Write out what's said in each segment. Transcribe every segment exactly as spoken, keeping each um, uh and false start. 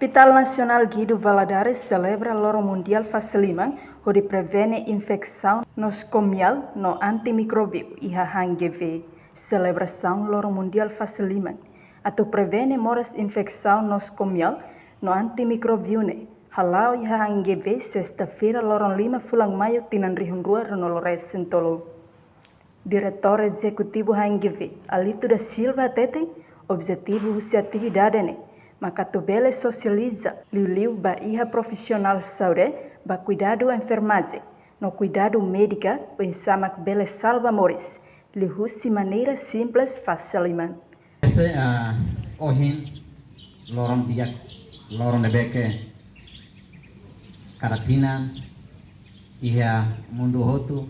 Hospital Nasionál Guido Valadares selebra Loron Mundiál Fase Liman hodi prevene infesaun noskomiál no antimikróbiu iha H I V. Selebrasaun Loron Mundiál Fase Liman atu prevene moras infesaun noskomiál no antimikróbiu ne'e hala'o iha H I V sesta-feira, loron lima fulan Maiu, tinan rihun rua ruanulu resin tolu. Diretór Ezekutivu H I V, Alito da Silva hateten, objetivu husi atividade ne'e mak atu bele sosializa liuliu ba iha profisionál saúde ba kuidadu enfermajen no kuidadu médika, oinsá mak bele salva moris liuhusi maneira simples fase liman. Ese, ah, ohin loron di'ak, loron ne'ebé ke kada tinan iha mundu hotu,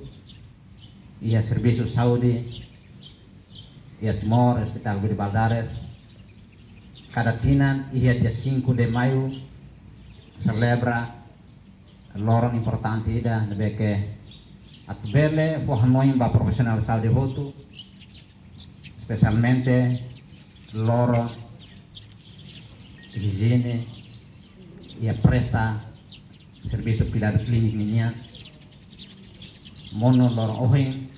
iha servisu saúde iha Timor, Hospital Guido Valadares, kada tinan iha dia cinco de Maio selebra loron importante ida ne'ebé ke atu bele fó hanoin ba profisionál saúde hotu, espesialmente loron ijiene iha presta servisu kuidadu klíniku ninian. Monu loron ohin,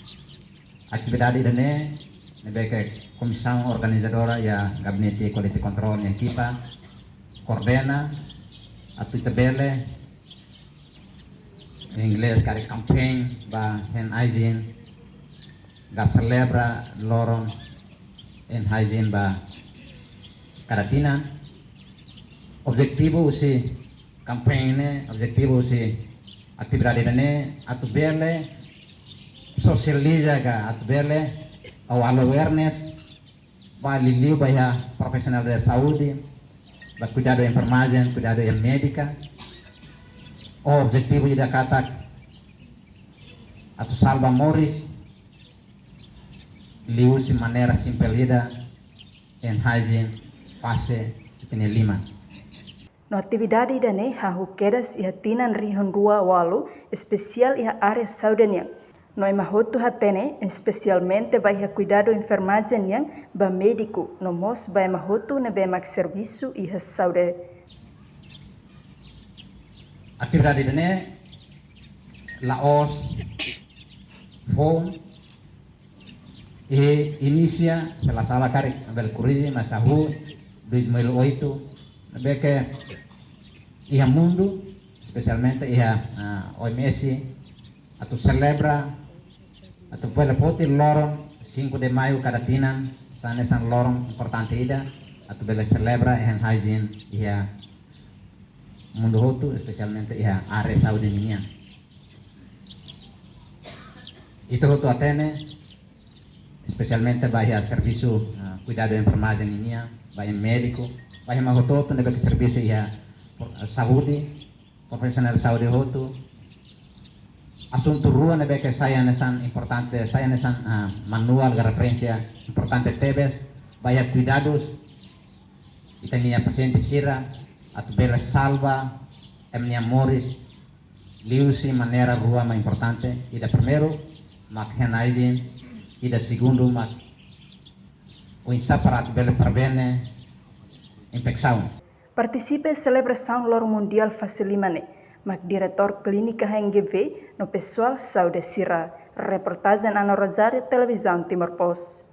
atividade ida-ne'e ne'ebé ke komisaun organizadora iha Gabinete Quality Control nian ekipa koordena atu ita bele, em inglés karik, campaign ba hand hygiene, ka selebra loron hand hygiene ba kada tinan. Objetivu husi campaign ne'e, objetivu husi atividade ne'e atu bele sosializa ka atu bele halo awareness ba liuliu ba iha profisionál de saúde, ba kuidadu enfermajen, kuidadu iha médika. Objetivu ida katak atu salva moris liuhusi maneira simples ida, hand hygiene fase ida-ne'e liman. No atividade ida-ne'e hahú kedas iha tinan rihun rua ualu, espesiál iha área saúde nian. No ema hotu hatene, espesialmente ba iha kuidadu enfermajen nian, ba médiku, no mós ba ema hotu ne'ebé mak servisu iha saúde. Atividade ida-ne'e la'ós foun, i inisia, se la sala karik bele korrije, mas hahú dois mil e oito, ne'ebé ke iha mundu, espesialmente iha, ah, O M S, atu selebra, atu bele foti loron cinco de Maio kada tinan, hanesan loron importante ida, atu bele selebra hand hygiene iha mundu hotu, espesialmente iha área saúde ninian. Ita hotu hatene, espesialmente ba iha servisu, ah, kuidadu enfermajen ninian, ba iha médiku, ba iha ema hotu-hotu ne'ebé ke servisu iha, ah, saúde, profisionál saúde hotu. Asuntu rua ne'ebé ke sai hanesan importante, sai hanesan, ah, manuál ka referénsia importante tebes ba iha kuidadus ita-nia pasiente sira, atu bele salva ema nia moris liuhusi maneira rua mak importante. Ida primeiru mak hand hygiene, ida segundu mak oinsá para atu bele prevene infesaun. Partisipa selebrasaun Loron Mundiál Fase Liman ne'e mak diretór klínika H I V no pesoál saúde sira. Reportajen Ana Rosário, Televizaun Timor Post.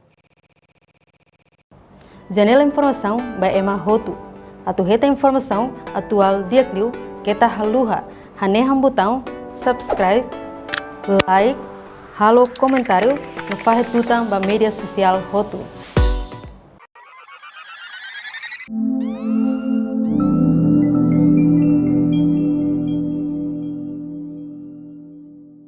Janela informasaun ba ema hotu. Atu hetan informasaun atuál di'ak liu, keta haluha hanehan butaun subscribe, like, halo komentáriu, no fahe tutan ba média sosiál hotu.